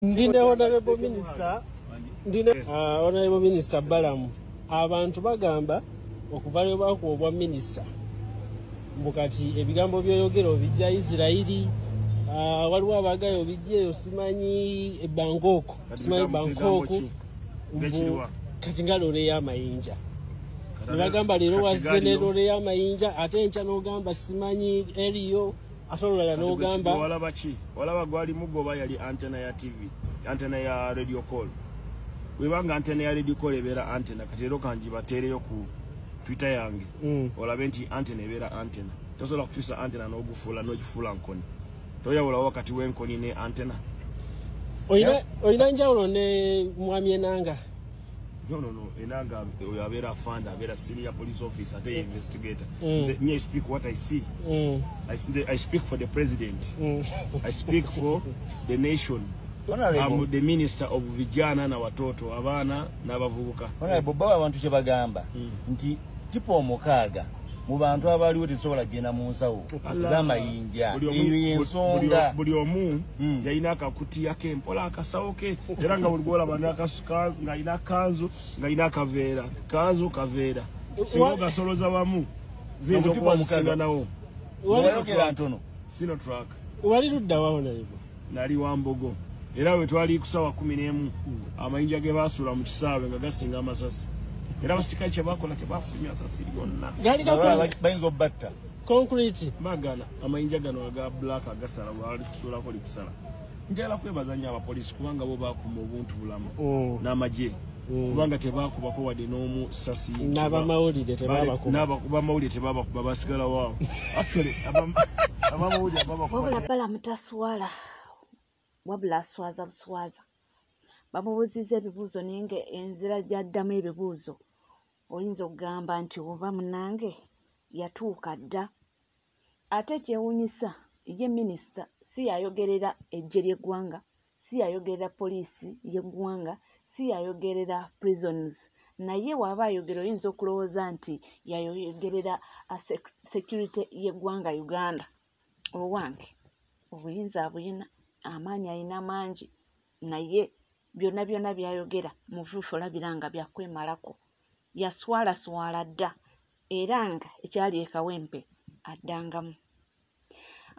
Ndine Honorable Minister, ndine Honorable Minister Balamu. Abantu bagamba okuva lwe bakuwa obwa minisita mbu kati ebigambo by'oyogera obijja Israeli, waliwo abagayo obijja eyo simanyi e Bangkok, simanyi Bangkok, kati nga loole y'amayinja. Ne bagamba leero wazze ne loole y'amayinja, ate enkya n'ogamba simanyi eriyo, ate olulala n'ogamba walaba ki? Walaba gwali mugoba yali antenna ya TV, antenna ya radio call. Webanga antenna ya radio call ebeera antenna, kati leero kangibateereyo ku Twitter yange. Olabe nti antenna ebeera antenna. Tosobola kukyusa antenna n'ogufuula n'ogifuula nkoni. Toyawulawo wakati w'enkoni ne antenna. Oyina njawulo ne Mwami Enanga? No. Enanga oyo abeera afande, abeera senior police officer, ate investigator. Me, I speak what I see. I speak for the president. I speak for the nation. I'm the minister of vijana na watoto, abaana n'abavubuka. Honorable, bawa abantu kye bagamba nti tipo omukaaga mu bantu abaliwo tesobola kugenda mu nsawo z'amayinja. Eyo y'ensonga. Buli omu yalina akakutiya ke mpola akasawo ke, era nga buli gw'olaba n'akasuka ng'alina kanzu ng'alina akaveera, kanzu kaveera. Singa ogasoloza wamu ziyinza okuba zisinganawo. Sino truck. Wali ludda wa Honorable? Nali wa Mbogo. Era we twali ku ssaawa 11 amayinja ge baasuula mu kisaawe nga gasinga amasasi. Era abasirikale kye baakola tebafulumya masasi lyonna. Bayinza obbatta. Concrete. Bagana amayinja gano aga black agasala lwali kusuulako likusala. Njagala kwebaza nnyo abapoliisi kubanga bo baakuma obuntu bulamu n'amagye. Kubanga tebaakubako wadde n'omu ssasi. N'abamawulire tebabakuba. N'abamawulire tebabakuba basigala waawo. Actually abamawulire babakuba. Wabula Balamu taswala. Wabula aswaza buswaza. Bamubuuzizza ebibuuzo naye nga enzira gy'addamu ebibuuzo oyinza okugamba nti oba munnange yatuuka dda. Ate kyewuunyisa ye minisita si yayogerera eggye ly'eggwanga, si yayogerera poliisi y'eggwanga, si yayogerera prisons, naye bw'aba ayogera oyinza okulowooza nti yayogerera security y'eggwanga Uganda. Owange obuyinza abuyina, amaanyi ayina mangi, naye byonna byonna by'ayogera mu butuufu olabira nga byakwemalako. Yaswalaswala dda era nga ekyali e Kawempe addangamu.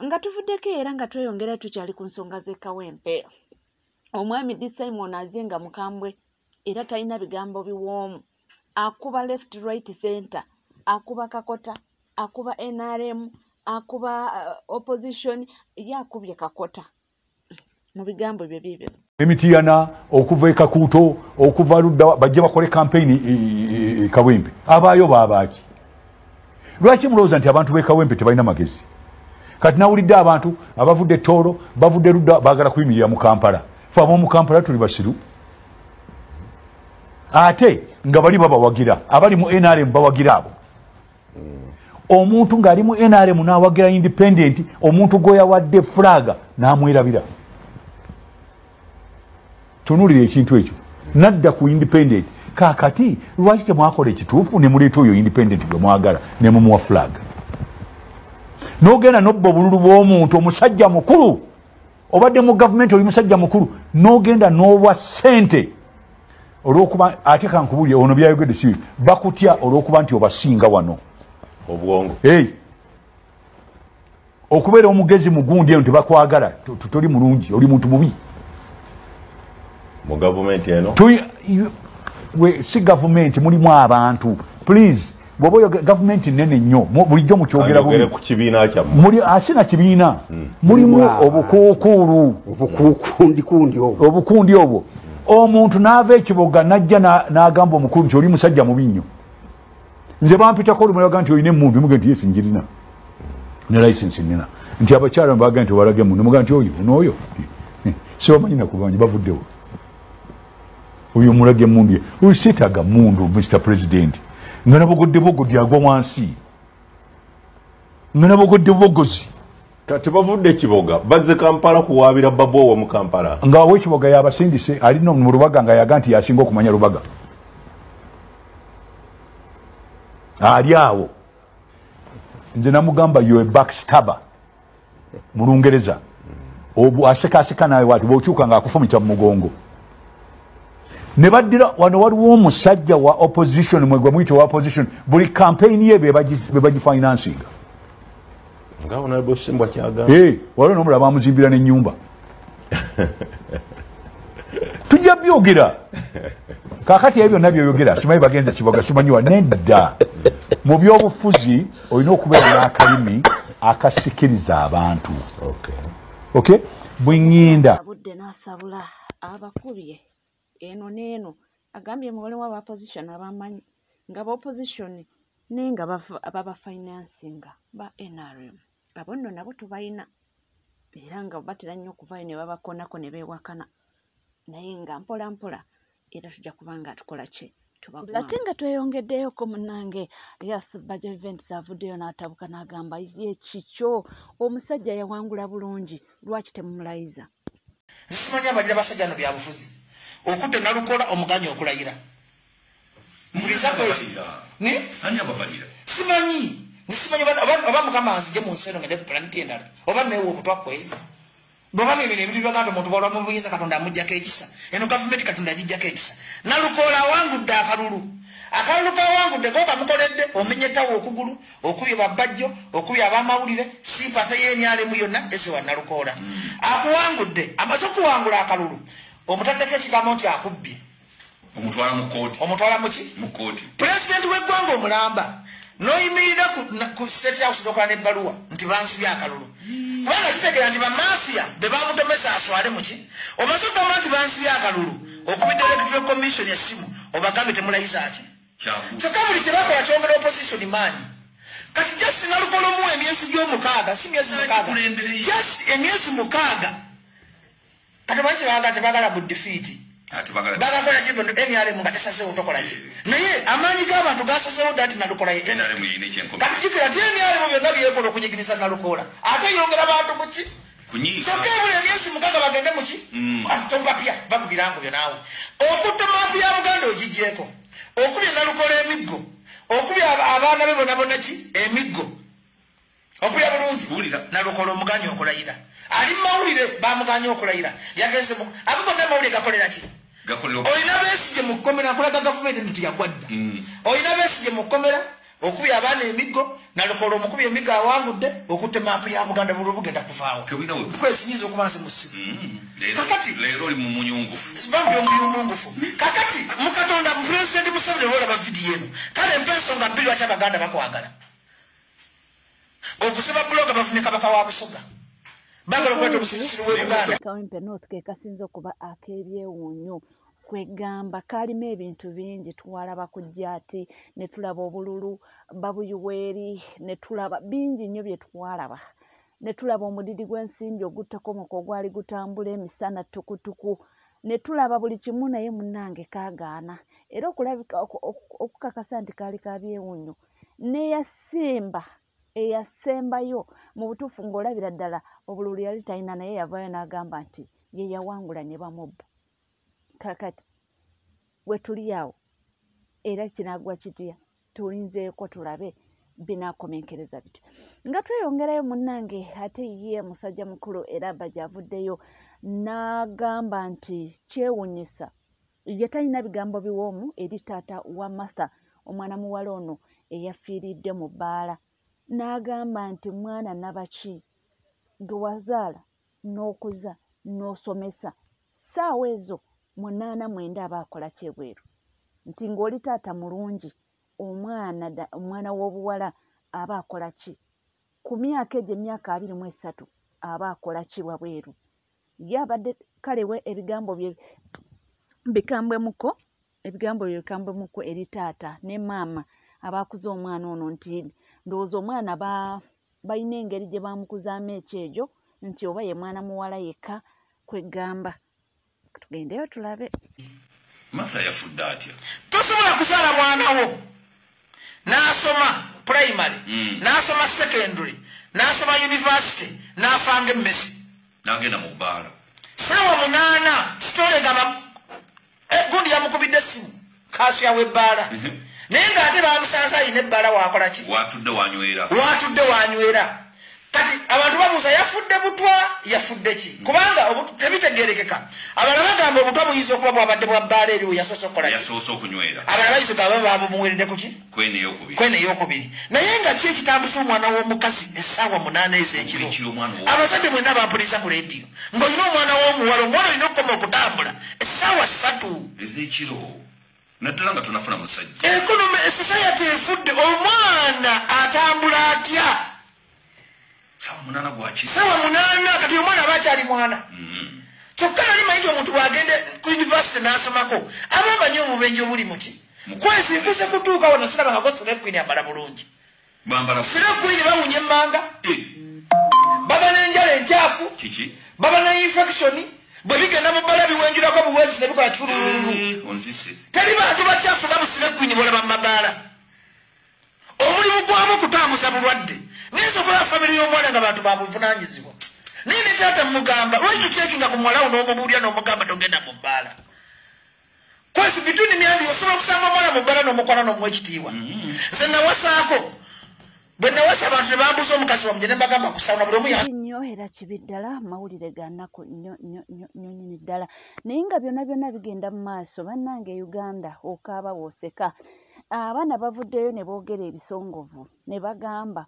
Nga tuvuddeko era nga tweyongera tukyali ku nsonga z'e Kawempe, omwami D Simon azze nga mukambwe era talina bigambo biwoomu. Akuba left right center, akuba kakota, akuba NRM, akuba opposition, ye akubye kakota mu bigambo bye bibyo. Emitiyana okuva e Kakuuto okuva ludda bajje bakole campaign e Kawempe. Abaayo baabaaki? Lwaki mulowooza nti abantu b'e Kawempe tebalina magezi? Kati nawulidde abantu abavudde Tooro, bavudde ludda baagala kuyimirira mu Kampala. Ffe ab'omu Kampala tuli basiru. Ate nga bali babawagira, abali mu NRM bawagira abo. Omuntu ng'ali mu NRM n'awagira independent, omuntu gw'oyawadde flag n'amwerabira. Tunuulira ekintu ekyo. Nadda ku independent. Kaakati lwaki temwakola ekituufu ne muleeta oyo independent gwe mwagala ne mumuwa flag? N'ogenda n'obba obululu bw'omuntu omusajja mukulu, obadde mu gavumenti oli musajja mukulu, n'ogenda n'obwa ssente olw'okuba ate kankubuulire ono byayogedde si bakutya olw'okuba nti obasinga wano. Obwongo. Hey. Okubeera omugezi mu gundi eno tebakwagala, toli mulungi, oli muntu mubi. Mu gavumenti eno? Si gavumenti, mulimu abantu. Please, bw'oba oyogera gavumenti nnene nnyo, bulijjo mukyogera bubi. Ayogere ku kibiina kyammwe. Muli asina kibiina. Mulimu obukuukuulu. Obukuukundikundi obwo. Obukundi obwo. Omuntu n'ava ekiboga n'ajja n'agamba omukulu nti oli musajja mubi nnyo. Nze bampitako olumu ne nti olina emmundu, mugamba nti yes njirina. Ne license nnina. Nti abakyala bagamba nti obalage emmundu, mugamba nti oyo, n'oyo. Sibamanyi na kubanyi, bavuddewo. Oyo mulage emmundu ye. Oyo seetaaga mmundu, Mr. President. Nga nabogodde bogodde agwa wansi. Nga nabogodde bogozi. Kati bavudde Kiboga, bazze Kampala kuwaabira Babu mu Kampala. Nga ow'Ekiboga y'abasindise, ali no mu Lubaga nga yaga nti yasinga okumanya Lubaga. Ali awo. Nze namugamba you a backstabber mu Lungereza. Asekaseka nawe wati bw'okyuka ng'akufumita mu mugongo. Ne baddira wano waliwo omusajja wa opposition, mwe gwe muyita wa opposition, buli campaign ye be bagifinancinga. Nga Honorable Simbwa kyagamba. Waliwo n'omulala bamuzimbira n'ennyumba. Tujja byogera. Kaakati ebyo byonna byoyogera simanyi bagenze Kiboga, simanyi wa, nedda. Mu byobufuzi olina okubeera n'akalimi akasikiriza abantu. Okay? Bwe ŋŋinda Sabudde n'asabula abakubye eno n'eno, agambye muwalimu aba opposition abamanyi nga ba opposition naye nga babafinancinga ba NRM. Abo nno nabo tubalina, era nga batera nnyo okuvaayo ne babakonako ne beewakana, naye nga mpola mpola era tujja kuba nga tukola ki. Ate nga tweyongeddeyoko munnange, yes, Bajjo Events avuddeyo n'atabuka n'agamba ye kikyo, omusajja yawangula bulungi, lwaki temumulayiza? Nze simanyi abalira basajja no byabufuzi okudde nalukola omuganya okulayira mpuliza kwezi ni simanyi, nze simanyi oba Mukama nzije mu nsi eno ngende ku planet endala oba neewa obutwa kwezi bwoba bibino ebintu byagamba omuntu bwalwa mu buyinza Katonda amuggyako ekisa, eno gavumenti Katonda agiggyako ekisa. Nalukoola awangudde akalulu, akalulu kawangudde ko kamukoledde omenye ttawo okugulu, okubye babbajjo, okubye abamawulire, sympathy y'eNRM yonna ezewa Nalukoola. Akuwangudde, amaze okuwangula akalulu, omutaddeko ekigambo nti akubbye. Omutwala mu kooti. Omutwala muki? Mu kooti. Pulezidenti w'eggwanga omulamba n'oyimirira ku State House n'okola n'ebbaluwa nti bansibye akalulu, kubanga kitegeera nti bamafiya be bamutomesa aswale muki. Omaze okugamba nti bansibye akalulu, okubidde Electoral Commission essimu, obagambye temulayiza ki. Kyokka buli kye bakola kyongera opposition maanyi. Kati just Nalukola omuwa emyezi gy'omukaaga, si myezi 6, just emyezi 6. Kati manyi kyebagala? Tebagala bu defeat, bagakola ki? NRM nga tesazeewo tokola ki, naye amaanyi g'abantu gasazeewo dda nti Nalukola ye. Kati jjukira nti NRM byonna byekola okunyigiriza Nalukola, ate yongera bantu kuki. Kyokka ebula emyezi 6 bagende muki, tompapya va mu birango byo naawe. Okutta maapu ya Buganda ogiggyeko, okubye Nalukola emiggo, okubye abaana be bona bona ki emiggo. Ompulira bulungi? Nalukola omuganya okulayira, ali mumawulire bamuganya okulayira, yagenze abo bonna amawulire gakolera ki? Olina Besigye mu kkomera, nkulaga gavumenti nti yagwa dda. Olina Besigye mu kkomera, okubye abaana emiggo, Nalukola omukubi emiggo, awangudde, okutte maapu ya Buganda, buli bugenda kuvaawo. Kwesinyiza okuba nze musibu. Kakati leero oli mumunyungufu. Bambi omuyumungufu. Kakati mukatonda Pulezidenti Museveni olaba vidiyo eno, kale mpa ensonga bbiri lwaki Abaganda bakwagala. Okusiba blogger bavumye kabaka wa Busoga, bagala okuleeta obusirusiru bwe Buganda. Kawempe North ke kasinze okuba ak'ebyewuunyo, kwegamba kaalimu ebintu bingi. Twalaba ku jjaati, ne tulaba obululu babuyiwa eri, ne tulaba bingi nnyo bye twalaba, ne tulaba omudidi gw'ensimbi oguttakomoka ogwali gutambula emisana tukutuku, ne tulaba buli kimu. Naye munnange kaagaana era okulabika okukakasa nti kaali ka byewuunyo. Neyasimba eyasembayo mu butuufu ng'olabira ddala obululu yali talina, naye yavaayo n'agamba nti ye yawangula ne bamubba. Kakati we tuli awo, era kinaggwa kitya? Tulinzeeko tulabe binaakomenkereza bityo. Nga tweyongerayo munnange, ate ye musajja mukulu era Bajjo avuddeyo n'agamba nti kyewuunyisa ye talina bigambo biwoomu eri taata wa Martha, omwana muwala ono eyafiiridde mu bbaala, n'agamba nti mwana nabaki gwe wazaala n'okuza n'osomesa, ssaawa ezo 89 aba akola kyebweru, nti ng'oli taata mulungi, omwana w'obuwala aba akola ki ku myaka egyo, emyaka 23, aba akola ki wabweru? Ye abadde kalewe ebigambo bye bikambwemuko, ebigambo bye bikambwemuko eri taata ne maama abakuza omwana ono, nti ndowooza omwana balina engeri gye bamukuzaamu ekyejo, nti oba ye mwana muwala yekka. Kwegamba tugendeyo tulabe. Martha yafudde atya? Tosobola kuzaala mwana wo n'asoma primary, n'asoma secondary, n'asoma university, n'afanga emmesi. N'agenda mu bbaala. Saawa 8 sitole nga gundi yamukubidde essimu, cashier w'ebbaala, naye ng'ate bamusanze alina ebbaala. Wakola ki? Watudde wanywera. Watudde wanywera. Kati Kati abantu babuuza yafudde butwa, yafudde ki? Kubanga tebitegeerekeka. Abalala bagamba obutwa buyinza okuba bwabadde bwa bbaala eri we yasoose okukola ki? Yasoose okunywera. Abalala bayinza okugamba baabumuweredde ku ki? Kwene ey'okubiri. Kwene ey'okubiri. Naye nga ki ekitambuza omwana w'omukazi essaawa 8 ez'ekiro? Abazadde mwenna bampuliriza ku leediyo ng'olina omwana w'omuwala, omwana olina okukoma okutambula essaawa 3 ez'ekiro, naddala nga tonafuna musajja. Economy, society efudde, omwana atambula atya? Saawa 8 gwaki? Saawa 8, kati omwana aba akyali mwana. Kyokka nali manyi nti omuntu bw'agenda ku university n'asomako aba amanyi obubenje obuli muki. Kwezi nkuze kutuuka wano sirabangako Slay Queen ambala bulungi. Slay Queen bawunya emmanga, baba n'enjala enkyafu, baba ne infection, bwe bigenda mu bbala biwenjulako buwenzi ne bikola kyulululu. Teri bantu bakyafu nga bu Slay Queen bolaba mu mabaala. Omulimu gwamu kutambuza bulwadde. Niyinza okulaba famire y'omwana nga bantu babuvunaanyizibwa. Naye ne taata mugamba lwaki tucekinga ku muwala wo n'omubuulira n'omugamba togenda mu bbaala. Kwesi bituni myandi osobola okusanga omwana mu bbaala n'omukwana n'omuwa ekitiibwa. Nze nawasaako, bwe nawasa abantu ne bambuuza omukazi wamugye ne mbagamba kusawuna buli omu nnyo era kibi ddala, mawulire ga nnaku nnyo nnyo nnyo nnyo nnyini ddala. Naye nga byonna byonna bigenda mu maaso, bannange Uganda okaaba bw'oseka. Abaana bavuddeyo ne boogera ebisongovu ne bagamba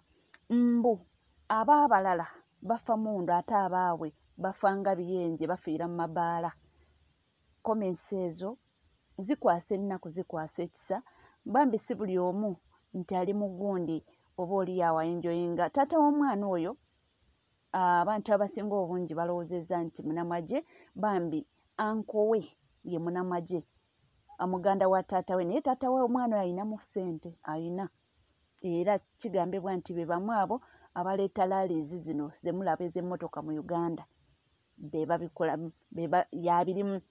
mbu ab'abalala bafa mundu ate abaabwe bafa nga biyenje, bafiira mu mabaala. Comments ezo zikwasa ennaku, zikwasa ekisa. Bambi si buli omu nti ali mu gundi oba oli awo ayenjoyinga. Taata w'omwana oyo abantu abasinga obungi balowoozezza nti munamagye, bambi ankowe ye munamagye, muganda wa taata we. Naye taata we omwana oyo ayinamu ssente, ayina. Era kigambibwa nti be bamu abo abaleeta laalizi zino ze mulaba ez'emmotoka mu Uganda, be babikola, yabirimu.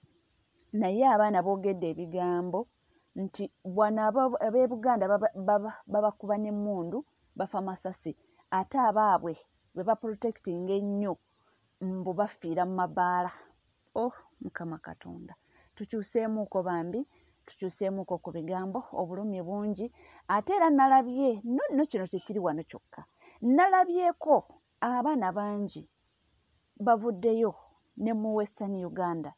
Naye abaana boogedde ebigambo nti bwano ab'e Buganda babakuba n'emmundu bafa masasi, ate abaabwe bwe baprotectinga ennyo mbu bafiira mu mabaala. Oh Mukama Katonda, tukyuseemuuko bambi, tukyuseemuuko ku bigambo, obulumi bungi. Ate era nalabye nno kino tekiri wano kyokka, nalabyeko abaana bangi bavuddeyo ne mu Western Uganda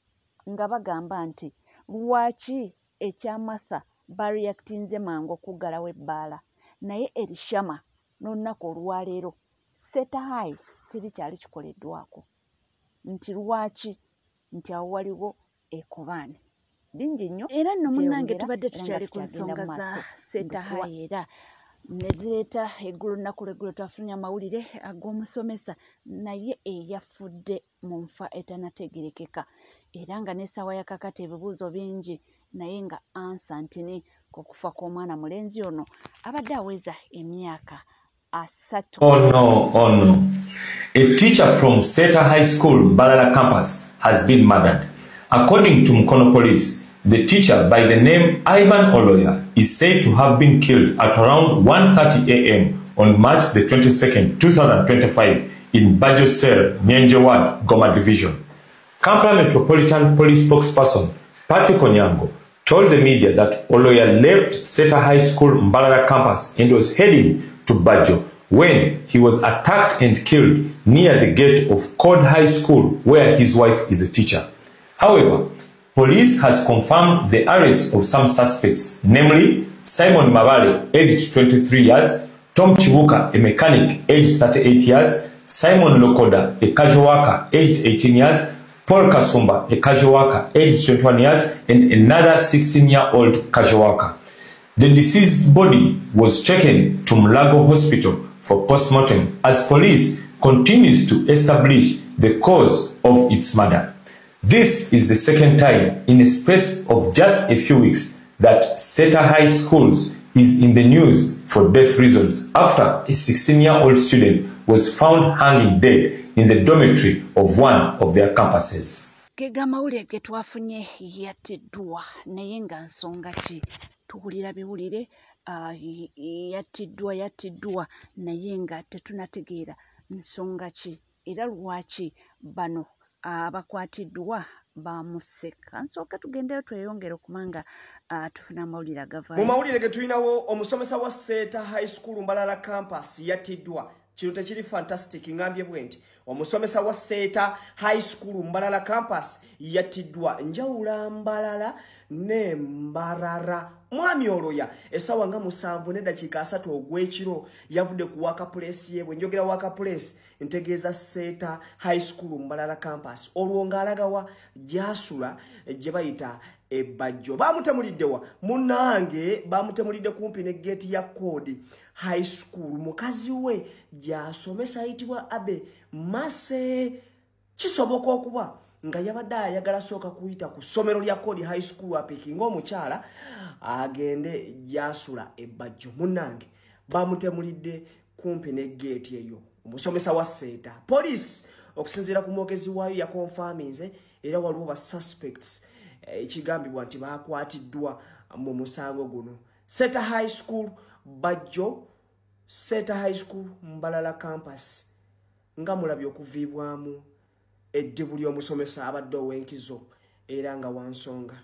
nga bagamba nti lwaki ekya Martha bareactinze mangu okuggalawo ebbaala, naye Elishama n'olunaku olwaleero Seeta High teri kyali kikoleddwako, nti lwaki nti awo waliwo ekobaane bingi nnyo. Era nno munnange tubadde tukyali ku nsonga za Seeta High era ne zireeta eggulo lunaku lw'eggulo twafunye amawulire ag'omusomesa naye eyafudde mu nfa etanategerekeka, era nga n'essaawa ya kakati ebibuuzo bingi, naye nga ansa ntini ku kufa kw'omwana mulenzi ono abadde aweza emyaka 3. Oh no, oh no. A teacher from Seeta High School, Mbarara campus, has been murdered. According to Mukono Police, the teacher by the name Ivan Oloya is said to have been killed at around 1:30 a.m. on March the 22nd, 2025 in Bajo Cell, Nyenje Ward, Goma Division. Kampala Metropolitan Police spokesperson Patrick Onyango told the media that Oloya left Seeta High School, Mbarara campus and was heading to Bajo when he was attacked and killed near the gate of Code High School, where his wife is a teacher. However, police has confirmed the arrest of some suspects, namely Simon Mabale, aged 23 years, Tom Chibuka, a mechanic, aged 38 years, Simon Lokoda, a casual worker, aged 18 years, Paul Kasumba, a casual worker, aged 21 years, and another 16-year-old casual worker. The deceased body was taken to Mulago Hospital for postmortem as police continues to establish the cause of its murder. This is the second time in a space of just a few weeks that Seeta High Schools is in the news for death reasons after a 16-year-old student was found hanging dead in the dormitory of one of their campuses. Ge mawulire ge twafunye yattiddwa, naye nga nsonga ki? Tuwulira biwulire yattiddwa naye nga tetunategeera nsonga ki era lwaki bano abakwatiddwa bamuseka. Nsooka tugendeyo tweyongere okubanga tufuna amawulire agavaayo. Mu mawulire ge tulinawo, omusomesa wa Seeta High School Mbarara campus yattiddwa. Kino tekiri fantastic. Ngambye bwe nti omusomesa wa Seeta High School Mbarara Campus yattiddwa. Njawula Mbarara ne Mbarara. Mwami Oloya essaawa nga 7:30 ogw'ekiro yavudde ku workplace ye. Bwe njogera workplace ntegeeza Seeta High School Mbarara Campus. Olwo ng'alagawa gy'asula gye bayita Ebbajjo. Bamutemuliddewa munnange, bamutemulidde kumpi ne geeti ya Code High School. Mukazi we gy'asomesa ayitibwa Abe Mase. Kisoboka okuba nga yabadde ayagala sooka kuyita ku ssomero lya Code High School apikinga omukyala agende gy'asula Ebbajjo. Munnange bamutemulidde kumpi ne geeti eyo omusomesa wa Seeta. Poliisi okusinziira ku mwogezi waayo yakonfaminze era waliwo ba suspects ekigambibwa nti bakwatiddwa mu musango guno. Seeta High School Bajjo, Seeta High School Mbarara Campus. Nga mulabye okuviibwamu eddibu ly'omusomesa abadde ow'enkizo era nga wansonga.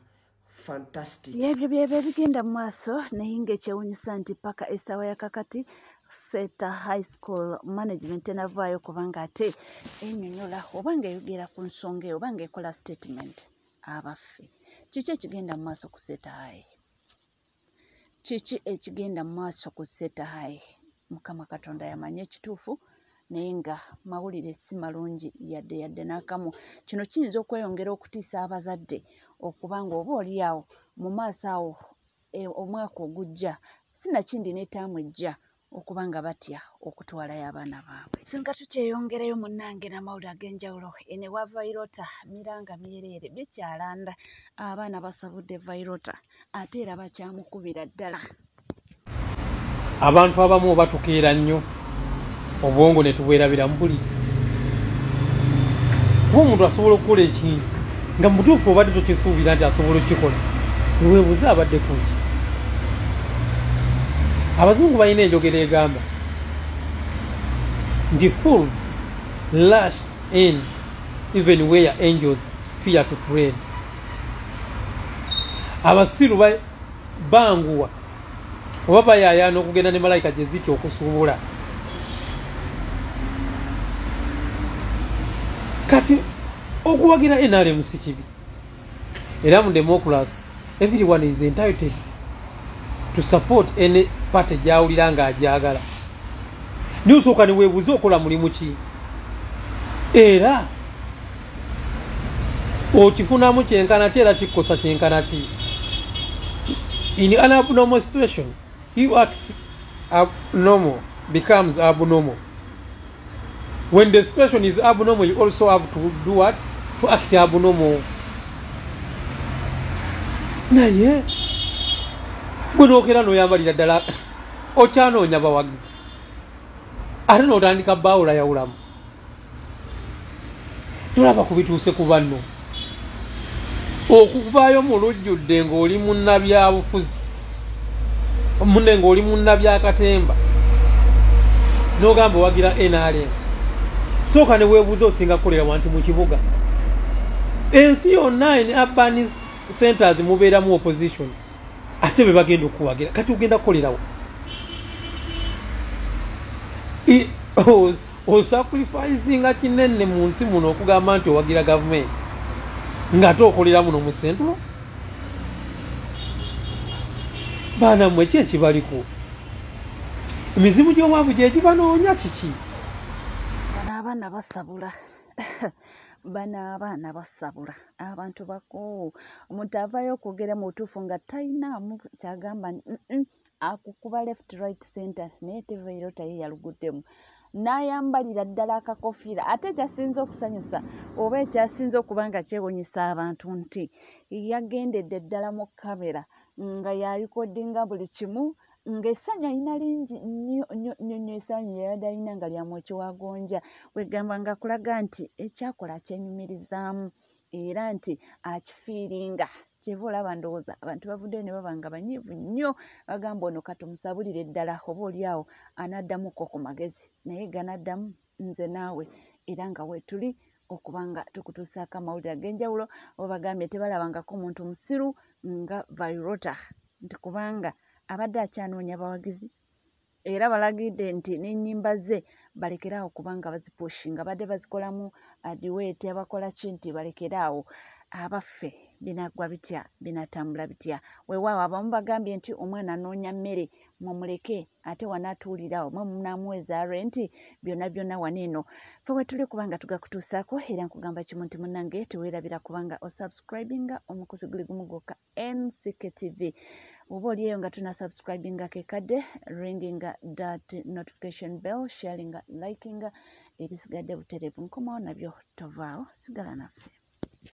Fantastic. Yebyo byebyo ebigenda mu maaso, naye ng'ekyewuunyisa nti paka essaawa ya kakati Seeta High School management tenavaayo kubanga ate ennyonnyola oba ng'eyogera ku nsonga eyo oba ng'ekola statement. Abaffe, kiki ekigenda mu maaso ku Seeta High? Kiki ekigenda mu maaso ku Seeta High? Mukama Katonda yamanyi ekituufu, naye nga mawulire si malungi yadde yadde n'akamu. Kino kiyinza okweyongera okutiisa abazadde okubanga oba oli awo mu maaso awo omwaka ogujja sinakindi n'ettaamu ejja okuba nga batya okutwalayo abaana baabwe. Singa tukyeyongerayo munnange n'amawulire ag'enjawulo, ene wa Vyroota miranga myereere bikyalanda, abaana basabudde Vyroota ate era bakyamukubira ddala. Abantu abamu batukeera nnyo obwongo ne tubwerabira mu buli. Kuba omuntu asobola okukola ekintu nga mu butuufu obadde tokisuubira nti asobola okukikola, neweebuuza abadde ku ki. Abazungu balina enjogera egamba nti fools lash in even where angels fear to tread. Abasiru banguwa oba bayaayaana okugenda ne malayika gye zitya okusuubula. Kati okuwagira NRM si kibi, era mu democracy everyone is entitled to support any party gy'awulira ng'agyagala. Naye osooka ne weebuuza okola mulimu ki, era okifunamu kyenkana ki, era kikkosa kyenkana ki. In an abnormal situation, he who acts abnormal becomes abnormal. When the situation is abnormal, you also have to do what? To act abnormal. Naye bwe nookera n'oyambalira ddala okyanoonya bawagizi, ate n'otandika baawulayawulamu. Tolaba ku bituuse ku banno okuvaayo mu lujjudde ng'oli munnabyabufuzi munne ng'oli munnabyakatemba n'ogamba owagira NRM. Sooka ne weebuuza osinga kukolera wanti mu kibuga. Ensi yonna in urban centers mubeeramu opposition, ate be bagenda okuwagira. Kati ogenda kukolerawo osacrificinga kinene mu nsi muno okugamba nti owagira gavumenti ng'ate okolera muno mu central. Baana mmwe ki ekibaliko? Emizimu gy'omwavu gye gibanoonya kiki? Bano abaana basabula. Bano abaana basabula abantu bakoowu. Omuntu avaayo okwogera mu butuufu nga talinaamu kyagamba akukuba left right center, naye Vyroota ye yaluguddemu n'ayambalira ddala akakofiira. Ate ekyasinze okusanyusa oba ekyasinze okuba nga kyewuunyisa abantu nti yagendedde ddala mu kamera nga yalikodinga buli kimu, ng'essanyu alina lingi nnyo nnyo nnyo nnyo. Essanyu lyeyabadde alina nga lya mwokyi wa gonja, wegamba nga kulaga nti ekyakola akyenyumirizaamu era nti akifiiringa. Kyeva olaba ndowooza abantu bavuddeyo ne baba nga banyiivu nnyo, bagamba ono katumusabulire ddala oba oli awo anaddamuko ku magezi, naye ganaddamu nze naawe era nga weetuli okuba nga tukutuusaako amawulire ag'enjawulo. Oba bagambye tebalabangako muntu musiru nga Vyroota, nti kubanga abadde akyanoonya bawagizi, Era balagidde nti n'ennyimba ze balekeraawo kubanga bazipushinga, badde bazikolamu adiweeti abakola ki nti balekeraawo. Abaffe binaggwa bitya, binatambula bitya? Weewaawo abamu bagambye nti omwana anoonya mmere mumuleke, ate wanaatuulirawo mwe munaamuweza renti, byonna byonna wano eno ffe we tuli kubanga tugakutuusaako. Era nkugamba kimu nti munnange teweerabira kubanga osubscribinga omukutu guli gumu gwokka NCK TV. Oba oli eyo nga tunasubscribinga kekadde, ringinga that notification bell, sharinga, likinga, ebisigadde butereevu nkomawo nabyo, tovaawo, sigala naffe.